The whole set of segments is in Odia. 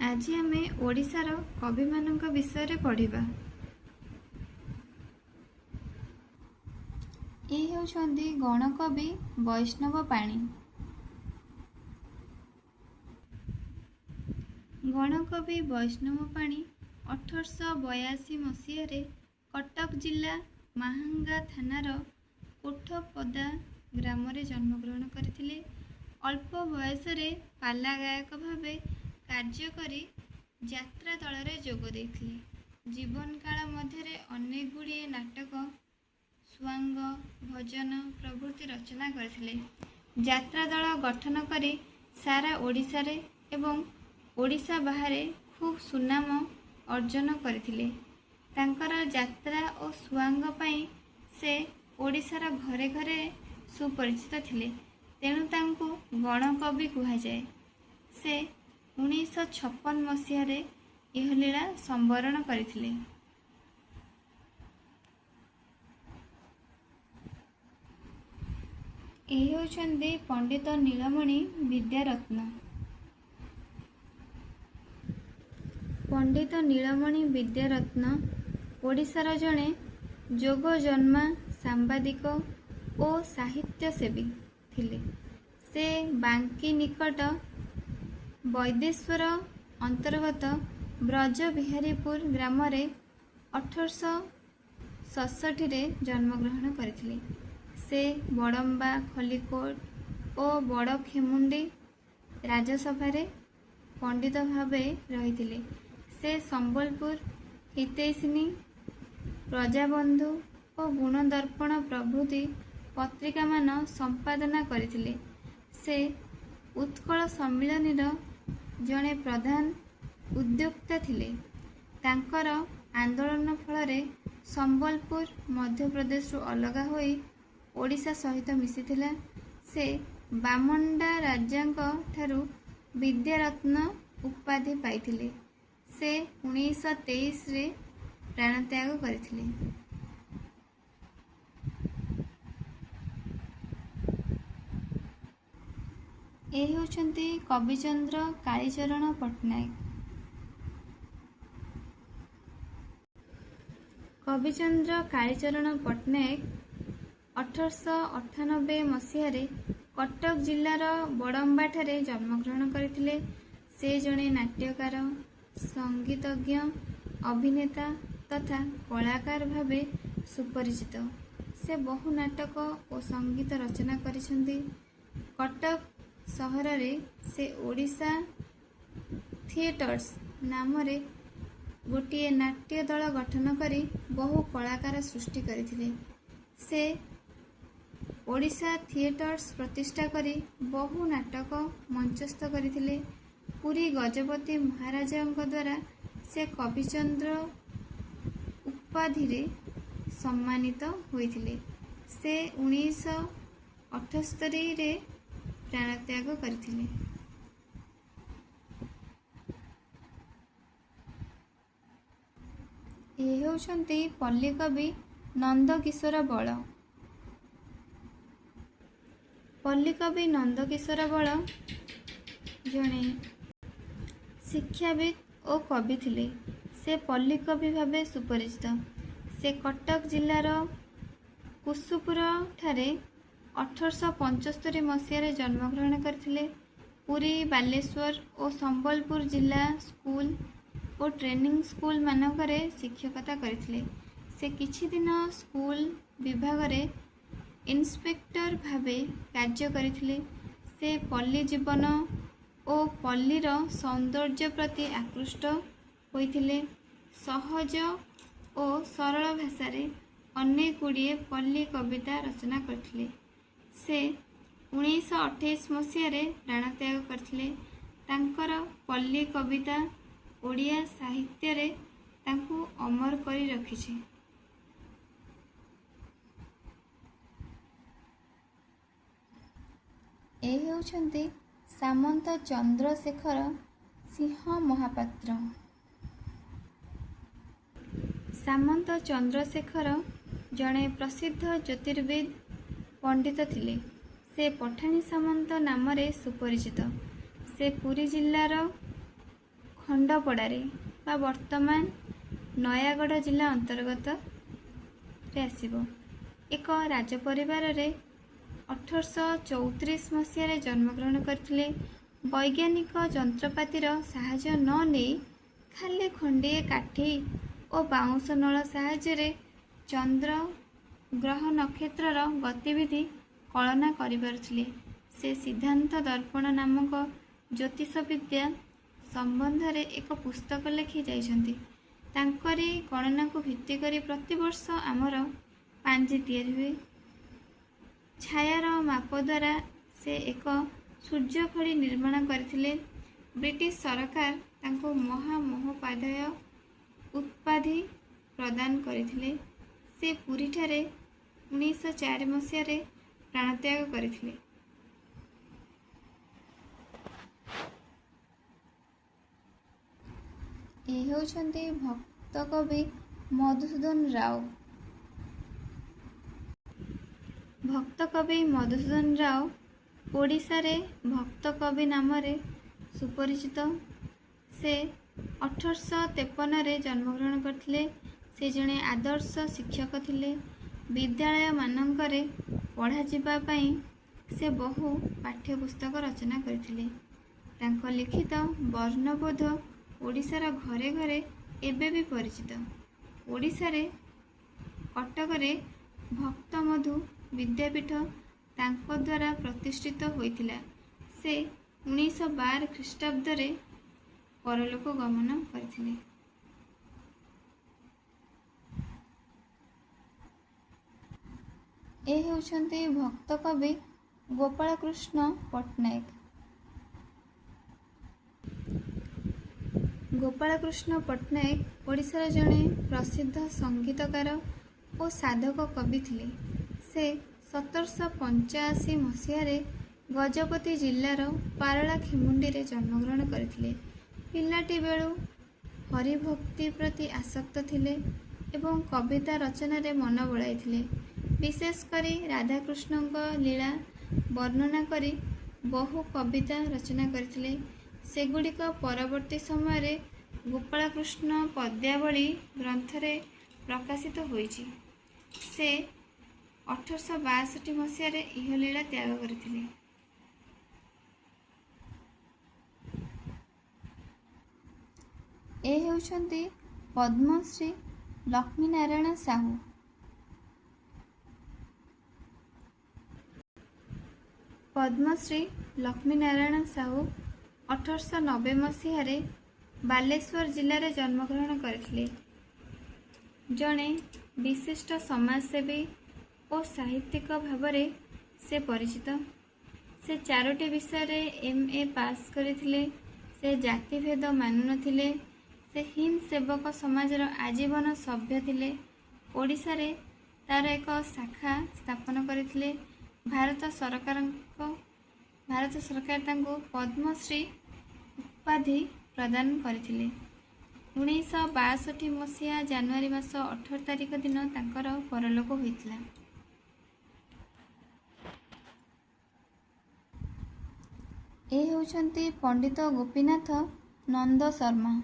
ଆଜି ଆମେ ଓଡ଼ିଶାର କବିମାନଙ୍କ ବିଷୟରେ ପଢ଼ିବା। ଏ ହେଉଛନ୍ତି ଗଣକବି ବୈଷ୍ଣବ ପାଣି। ଗଣକବି ବୈଷ୍ଣବ ପାଣି 1882 ମସିହାରେ କଟକ ଜିଲ୍ଲା ମାହାଙ୍ଗା ଥାନାର କୋଠପଦା ଗ୍ରାମରେ ଜନ୍ମଗ୍ରହଣ କରିଥିଲେ। ଅଳ୍ପ ବୟସରେ ପାଲା ଗାୟକ ଭାବେ କାର୍ଯ୍ୟ କରି ଯାତ୍ରା ଦଳରେ ଯୋଗ ଦେଇଥିଲେ। ଜୀବନକାଳ ମଧ୍ୟରେ ଅନେକ ଗୁଡ଼ିଏ ନାଟକ, ସୁଆଙ୍ଗ, ଭଜନ ପ୍ରଭୃତି ରଚନା କରିଥିଲେ। ଯାତ୍ରା ଦଳ ଗଠନ କରି ସାରା ଓଡ଼ିଶାରେ ଏବଂ ଓଡ଼ିଶା ବାହାରେ ଖୁବ୍ ସୁନାମ ଅର୍ଜନ କରିଥିଲେ। ତାଙ୍କର ଯାତ୍ରା ଓ ସୁଆଙ୍ଗ ପାଇଁ ସେ ଓଡ଼ିଶାର ଘରେ ଘରେ ସୁପରିଚିତ ଥିଲେ, ତେଣୁ ତାଙ୍କୁ ଗଣକବି କୁହାଯାଏ। ସେ 1956 ମସିହାରେ ଇହଲୀଳା ସମ୍ବରଣ କରିଥିଲେ। ଏ ହେଉଛନ୍ତି ପଣ୍ଡିତ ନୀଳମଣି ବିଦ୍ୟାରତ୍ନ। ପଣ୍ଡିତ ନୀଳମଣି ବିଦ୍ୟାରତ୍ନ ଓଡ଼ିଶାର ଜଣେ ଯୋଗଜନ୍ମା ସାମ୍ବାଦିକ ଓ ସାହିତ୍ୟସେବୀ ଥିଲେ। ସେ ବାଙ୍କୀ ନିକଟ ବୈଦେଶ୍ୱର ଅନ୍ତର୍ଗତ ବ୍ରଜବିହାରୀପୁର ଗ୍ରାମରେ 1867ରେ ଜନ୍ମଗ୍ରହଣ କରିଥିଲେ। ସେ ବଡ଼ମ୍ବା, ଖଲିକୋଟ ଓ ବଡ଼ଖେମୁଣ୍ଡି ରାଜସଭାରେ ପଣ୍ଡିତ ଭାବେ ରହିଥିଲେ। ସେ ସମ୍ବଲପୁର ହିତୈଷିଣୀ, ପ୍ରଜାବନ୍ଧୁ ଓ ଗୁଣଦର୍ପଣ ପ୍ରଭୃତି ପତ୍ରିକାମାନ ସମ୍ପାଦନା କରିଥିଲେ। ସେ ଉତ୍କଳ ସମ୍ମିଳନୀର ଜଣେ ପ୍ରଧାନ ଉଦ୍ୟୋକ୍ତା ଥିଲେ। ତାଙ୍କର ଆନ୍ଦୋଳନ ଫଳରେ ସମ୍ବଲପୁର ମଧ୍ୟପ୍ରଦେଶରୁ ଅଲଗା ହୋଇ ଓଡ଼ିଶା ସହିତ ମିଶିଥିଲା। ସେ ବାମଣ୍ଡା ରାଜାଙ୍କ ଠାରୁ ବିଦ୍ୟାରତ୍ନ ଉପାଧି ପାଇଥିଲେ। ସେ 1923ରେ ପ୍ରାଣତ୍ୟାଗ କରିଥିଲେ। ଏ ହେଉଛନ୍ତି କବିଚନ୍ଦ୍ର କାଳୀଚରଣ ପଟ୍ଟନାୟକ। କବିଚନ୍ଦ୍ର କାଳୀଚରଣ ପଟ୍ଟନାୟକ 1898 ମସିହାରେ କଟକ ଜିଲ୍ଲାର ବଡ଼ମ୍ବାଠାରେ ଜନ୍ମଗ୍ରହଣ କରିଥିଲେ। ସେ ଜଣେ ନାଟ୍ୟକାର, ସଙ୍ଗୀତଜ୍ଞ, ଅଭିନେତା ତଥା କଳାକାର ଭାବେ ସୁପରିଚିତ। ସେ ବହୁ ନାଟକ ଓ ସଙ୍ଗୀତ ରଚନା କରିଛନ୍ତି। କଟକ ସହରରେ ସେ ଓଡ଼ିଶା ଥିଏଟର୍ସ ନାମରେ ଗୋଟିଏ ନାଟ୍ୟ ଦଳ ଗଠନ କରି ବହୁ କଳାକାର ସୃଷ୍ଟି କରିଥିଲେ। ସେ ଓଡ଼ିଶା ଥିଏଟର୍ସ ପ୍ରତିଷ୍ଠା କରି ବହୁ ନାଟକ ମଞ୍ଚସ୍ଥ କରିଥିଲେ। ପୁରୀ ଗଜପତି ମହାରାଜାଙ୍କ ଦ୍ୱାରା ସେ କବିଚନ୍ଦ୍ର ଉପାଧିରେ ସମ୍ମାନିତ ହୋଇଥିଲେ। ସେ 1978ରେ ପ୍ରାଣତ୍ୟାଗ କରିଥିଲେ। ଏ ହେଉଛନ୍ତି ପଲ୍ଲୀକବି ନନ୍ଦକିଶୋର ବଳ। ପଲ୍ଲୀକବି ନନ୍ଦକିଶୋର ବଳ ଜଣେ ଶିକ୍ଷାବିତ୍ ଓ କବି ଥିଲେ। ସେ ପଲ୍ଲୀକବି ଭାବେ ସୁପରିଚିତ। ସେ କଟକ ଜିଲ୍ଲାର କୁସୁପୁରଠାରେ 1875 ମସିହାରେ ଜନ୍ମଗ୍ରହଣ କରିଥିଲେ। ପୁରୀ, ବାଲେଶ୍ୱର ଓ ସମ୍ବଲପୁର ଜିଲ୍ଲା ସ୍କୁଲ ଓ ଟ୍ରେନିଂ ସ୍କୁଲ ମାନଙ୍କରେ ଶିକ୍ଷକତା କରିଥିଲେ। ସେ କିଛିଦିନ ସ୍କୁଲ ବିଭାଗରେ ଇନ୍ସପେକ୍ଟର ଭାବେ କାର୍ଯ୍ୟ କରିଥିଲେ। ସେ ପଲ୍ଲୀ ଜୀବନ ଓ ପଲ୍ଲୀର ସୌନ୍ଦର୍ଯ୍ୟ ପ୍ରତି ଆକୃଷ୍ଟ ହୋଇଥିଲେ। ସହଜ ଓ ସରଳ ଭାଷାରେ ଅନେକ ଗୁଡ଼ିଏ ପଲ୍ଲୀ କବିତା ରଚନା କରିଥିଲେ। ସେ 1928 ମସିହାରେ ପ୍ରାଣତ୍ୟାଗ କରିଥିଲେ। ତାଙ୍କର ପଲ୍ଲୀ କବିତା ଓଡ଼ିଆ ସାହିତ୍ୟରେ ତାଙ୍କୁ ଅମର କରି ରଖିଛି। ଏ ହେଉଛନ୍ତି ସାମନ୍ତ ଚନ୍ଦ୍ରଶେଖର ସିଂହ ମହାପାତ୍ର। ସାମନ୍ତ ଚନ୍ଦ୍ରଶେଖର ଜଣେ ପ୍ରସିଦ୍ଧ ଜ୍ୟୋତିର୍ବିଦ ପଣ୍ଡିତ ଥିଲେ। ସେ ପଠାଣି ସାମନ୍ତ ନାମରେ ସୁପରିଚିତ। ସେ ପୁରୀ ଜିଲ୍ଲାର ଖଣ୍ଡପଡ଼ାରେ ବା ବର୍ତ୍ତମାନ ନୟାଗଡ଼ ଜିଲ୍ଲା ଅନ୍ତର୍ଗତରେ ଆସିବ, ଏକ ରାଜପରିବାରରେ 1834 ମସିହାରେ ଜନ୍ମଗ୍ରହଣ କରିଥିଲେ। ବୈଜ୍ଞାନିକ ଯନ୍ତ୍ରପାତିର ସାହାଯ୍ୟ ନ ନେଇ ଖାଲି ଖଣ୍ଡିଏ କାଠି ଓ ବାଉଁଶ ନଳ ସାହାଯ୍ୟରେ ଚନ୍ଦ୍ର, ଗ୍ରହ ନକ୍ଷତ୍ରର ଗତିବିଧି କଳନା କରିପାରୁଥିଲେ। ସେ ସିଦ୍ଧାନ୍ତ ଦର୍ପଣ ନାମକ ଜ୍ୟୋତିଷ ବିଦ୍ୟା ସମ୍ବନ୍ଧରେ ଏକ ପୁସ୍ତକ ଲେଖି ଯାଇଛନ୍ତି। ତାଙ୍କରି ଗଣନାକୁ ଭିତ୍ତି କରି ପ୍ରତିବର୍ଷ ଆମର ପାଞ୍ଜି ତିଆରି ହୁଏ। ଛାୟାର ମାପ ଦ୍ୱାରା ସେ ଏକ ସୂର୍ଯ୍ୟଘଡ଼ି ନିର୍ମାଣ କରିଥିଲେ। ବ୍ରିଟିଶ ସରକାର ତାଙ୍କୁ ମହାମହୋପାଧ୍ୟାୟ ଉପାଧି ପ୍ରଦାନ କରିଥିଲେ। ସେ ପୁରୀଠାରେ 1904 ମସିହାରେ ପ୍ରାଣତ୍ୟାଗ କରିଥିଲେ। ଏ ହେଉଛନ୍ତି ଭକ୍ତକବି ମଧୁସୂଦନ ରାଓ। ଭକ୍ତକବି ମଧୁସୂଦନ ରାଓ ଓଡ଼ିଶାରେ ଭକ୍ତକବି ନାମରେ ସୁପରିଚିତ। ସେ 1853ରେ ଜନ୍ମଗ୍ରହଣ କରିଥିଲେ। ସେ ଜଣେ ଆଦର୍ଶ ଶିକ୍ଷକ ଥିଲେ। ବିଦ୍ୟାଳୟମାନଙ୍କରେ ପଢ଼ାଯିବା ପାଇଁ ସେ ବହୁ ପାଠ୍ୟପୁସ୍ତକ ରଚନା କରିଥିଲେ। ତାଙ୍କ ଲିଖିତ ବର୍ଣ୍ଣବୋଧ ଓଡ଼ିଶାର ଘରେ ଘରେ ଏବେ ବି ପରିଚିତ। ଓଡ଼ିଶାରେ କଟକରେ ଭକ୍ତମଧୁ ବିଦ୍ୟାପୀଠ ତାଙ୍କ ଦ୍ୱାରା ପ୍ରତିଷ୍ଠିତ ହୋଇଥିଲା। ସେ 1912 ଖ୍ରୀଷ୍ଟାବ୍ଦରେ ପରଲୋକ ଗମନ କରିଥିଲେ। ଏ ହେଉଛନ୍ତି ଭକ୍ତକବି ଗୋପାଳକୃଷ୍ଣ ପଟ୍ଟନାୟକ। ଗୋପାଳକୃଷ୍ଣ ପଟ୍ଟନାୟକ ଓଡ଼ିଶାର ଜଣେ ପ୍ରସିଦ୍ଧ ସଙ୍ଗୀତକାର ଓ ସାଧକ କବି ଥିଲେ। ସେ 1785 ମସିହାରେ ଗଜପତି ଜିଲ୍ଲାର ପାରଳାଖେମୁଣ୍ଡିରେ ଜନ୍ମଗ୍ରହଣ କରିଥିଲେ। ପିଲାଟି ବେଳୁ ହରିଭକ୍ତି ପ୍ରତି ଆସକ୍ତ ଥିଲେ ଏବଂ କବିତା ରଚନାରେ ମନ ବଳାଇଥିଲେ। ବିଶେଷ କରି ରାଧାକୃଷ୍ଣଙ୍କ ଲୀଳା ବର୍ଣ୍ଣନା କରି ବହୁ କବିତା ରଚନା କରିଥିଲେ। ସେଗୁଡ଼ିକ ପରବର୍ତ୍ତୀ ସମୟରେ ଗୋପାଳକୃଷ୍ଣ ପଦ୍ୟାବଳୀ ଗ୍ରନ୍ଥରେ ପ୍ରକାଶିତ ହୋଇଛି। ସେ 1862 ମସିହାରେ ଇହଲୀଳା ତ୍ୟାଗ କରିଥିଲେ। ଏ ହେଉଛନ୍ତି ପଦ୍ମଶ୍ରୀ ଲକ୍ଷ୍ମୀନାରାୟଣ ସାହୁ। ପଦ୍ମଶ୍ରୀ ଲକ୍ଷ୍ମୀନାରାୟଣ ସାହୁ 1890 ମସିହାରେ ବାଲେଶ୍ୱର ଜିଲ୍ଲାରେ ଜନ୍ମଗ୍ରହଣ କରିଥିଲେ। ଜଣେ ବିଶିଷ୍ଟ ସମାଜସେବୀ ଓ ସାହିତ୍ୟିକ ଭାବରେ ସେ ପରିଚିତ। ସେ ଚାରୋଟି ବିଷୟରେ ଏମ୍.ଏ. ପାସ୍ କରିଥିଲେ। ସେ ଜାତିଭେଦ ମାନୁନଥିଲେ। ସେ ହିନ୍ଦ ସେବକ ସମାଜର ଆଜୀବନ ସଭ୍ୟ ଥିଲେ। ଓଡ଼ିଶାରେ ତାର ଏକ ଶାଖା ସ୍ଥାପନ କରିଥିଲେ। ଭାରତ ସରକାର ତାଙ୍କୁ ପଦ୍ମଶ୍ରୀ ଉପାଧି ପ୍ରଦାନ କରିଥିଲେ। 1962 ମସିହା ଜାନୁଆରୀ ମାସ 18 ତାରିଖ ଦିନ ତାଙ୍କର ପରଲୋକ ହୋଇଥିଲା। ଏ ହେଉଛନ୍ତି ପଣ୍ଡିତ ଗୋପୀନାଥ ନନ୍ଦ ଶର୍ମା।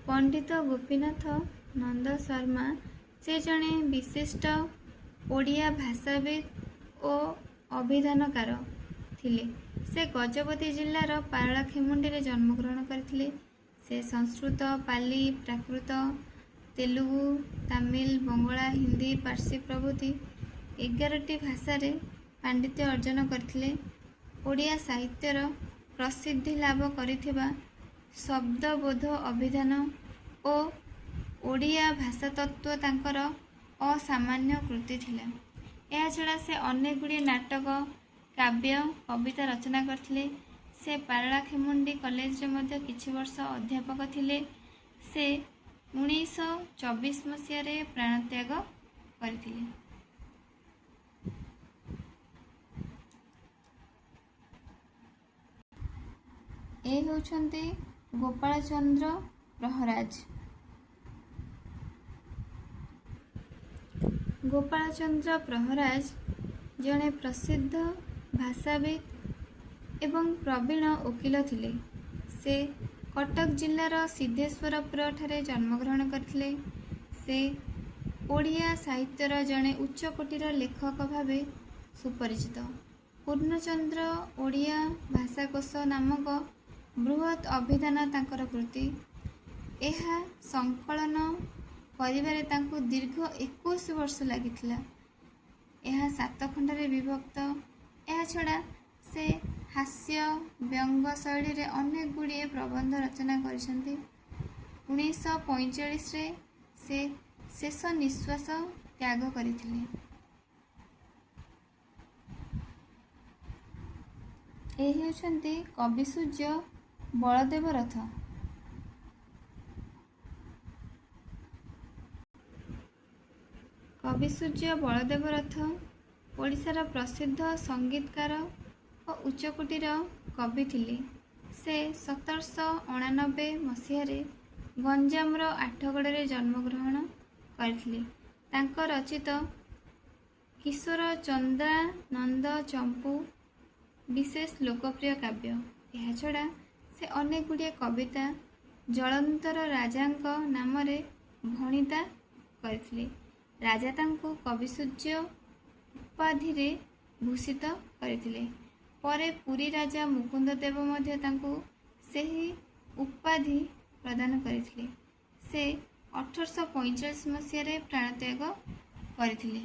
ପଣ୍ଡିତ ଗୋପୀନାଥ ନନ୍ଦ ଶର୍ମା ସେ ଜଣେ ବିଶିଷ୍ଟ ଓଡ଼ିଆ ଭାଷାବିତ୍ ଓ ଅଭିଧାନକାର ଥିଲେ। ସେ ଗଜପତି ଜିଲ୍ଲାର ପାରଳାଖେମୁଣ୍ଡିରେ ଜନ୍ମଗ୍ରହଣ କରିଥିଲେ। ସେ ସଂସ୍କୃତ, ପାଲି, ପ୍ରାକୃତ, ତେଲୁଗୁ, ତାମିଲ, ବଙ୍ଗଳା, ହିନ୍ଦୀ, ପାର୍ସୀ ପ୍ରଭୃତି 11ଟି ଭାଷାରେ ପାଣ୍ଡିତ୍ୟ ଅର୍ଜନ କରିଥିଲେ। ଓଡ଼ିଆ ସାହିତ୍ୟର ପ୍ରସିଦ୍ଧି ଲାଭ କରିଥିବା ଶବ୍ଦବୋଧ ଅଭିଧାନ ଓ ଓଡ଼ିଆ ଭାଷାତତ୍ତ୍ୱ ତାଙ୍କର ଅସାମାନ୍ୟ କୃତି ଥିଲା। ଏହାଛଡ଼ା ସେ ଅନେକ ଗୁଡ଼ିଏ ନାଟକ, କାବ୍ୟ, କବିତା ରଚନା କରିଥିଲେ। ସେ ପାରଳାଖେମୁଣ୍ଡି କଲେଜରେ ମଧ୍ୟ କିଛି ବର୍ଷ ଅଧ୍ୟାପକ ଥିଲେ। ସେ 1924 ମସିହାରେ ପ୍ରାଣତ୍ୟାଗ କରିଥିଲେ। ଏ ହେଉଛନ୍ତି ଗୋପାଳଚନ୍ଦ୍ର ପ୍ରହରାଜ। ଗୋପାଳଚନ୍ଦ୍ର ପ୍ରହରାଜ ଜଣେ ପ୍ରସିଦ୍ଧ ଭାଷାବିତ୍ ଏବଂ ପ୍ରବୀଣ ଓକିଲ ଥିଲେ। ସେ କଟକ ଜିଲ୍ଲାର ସିଦ୍ଧେଶ୍ୱରପୁରଠାରେ ଜନ୍ମଗ୍ରହଣ କରିଥିଲେ। ସେ ଓଡ଼ିଆ ସାହିତ୍ୟର ଜଣେ ଉଚ୍ଚକୋଟୀର ଲେଖକ ଭାବେ ସୁପରିଚିତ। ପୂର୍ଣ୍ଣଚନ୍ଦ୍ର ଓଡ଼ିଆ ଭାଷାକୋଷ ନାମକ ବୃହତ୍ ଅଭିଧାନ ତାଙ୍କର କୃତି। ଏହା ସଂକଳନ କରିବାରେ ତାଙ୍କୁ ଦୀର୍ଘ 21 ବର୍ଷ ଲାଗିଥିଲା। ଏହା 7 ଖଣ୍ଡରେ ବିଭକ୍ତ। ଏହାଛଡ଼ା ସେ ହାସ୍ୟ ବ୍ୟଙ୍ଗ ଶୈଳୀରେ ଅନେକ ଗୁଡ଼ିଏ ପ୍ରବନ୍ଧ ରଚନା କରିଛନ୍ତି। 1945ରେ ସେ ଶେଷ ନିଶ୍ୱାସ ତ୍ୟାଗ କରିଥିଲେ। ଏ ହେଉଛନ୍ତି କବିସୂର୍ଯ୍ୟ ବଳଦେବ ରଥ। କବିସୂର୍ଯ୍ୟ ବଳଦେବ ରଥ ଓଡ଼ିଶାର ପ୍ରସିଦ୍ଧ ସଙ୍ଗୀତକାର ଓ ଉଚ୍ଚକୋଟୀର କବି ଥିଲେ। ସେ 1789 ମସିହାରେ ଗଞ୍ଜାମର ଆଠଗଡ଼ରେ ଜନ୍ମଗ୍ରହଣ କରିଥିଲେ। ତାଙ୍କ ରଚିତ କିଶୋର ଚନ୍ଦ୍ରାନନ୍ଦ ଚମ୍ପୁ ବିଶେଷ ଲୋକପ୍ରିୟ କାବ୍ୟ। ଏହାଛଡ଼ା ସେ ଅନେକ ଗୁଡ଼ିଏ କବିତା ଜଳନ୍ତର ରାଜାଙ୍କ ନାମରେ ଭଣିତା କରିଥିଲେ। ରାଜା ତାଙ୍କୁ କବିସୂର୍ଯ୍ୟ ଉପାଧିରେ ଭୂଷିତ କରିଥିଲେ। ପରେ ପୁରୀ ରାଜା ମୁକୁନ୍ଦ ଦେବ ମଧ୍ୟ ତାଙ୍କୁ ସେହି ଉପାଧି ପ୍ରଦାନ କରିଥିଲେ। ସେ 1845 ମସିହାରେ ପ୍ରାଣତ୍ୟାଗ କରିଥିଲେ।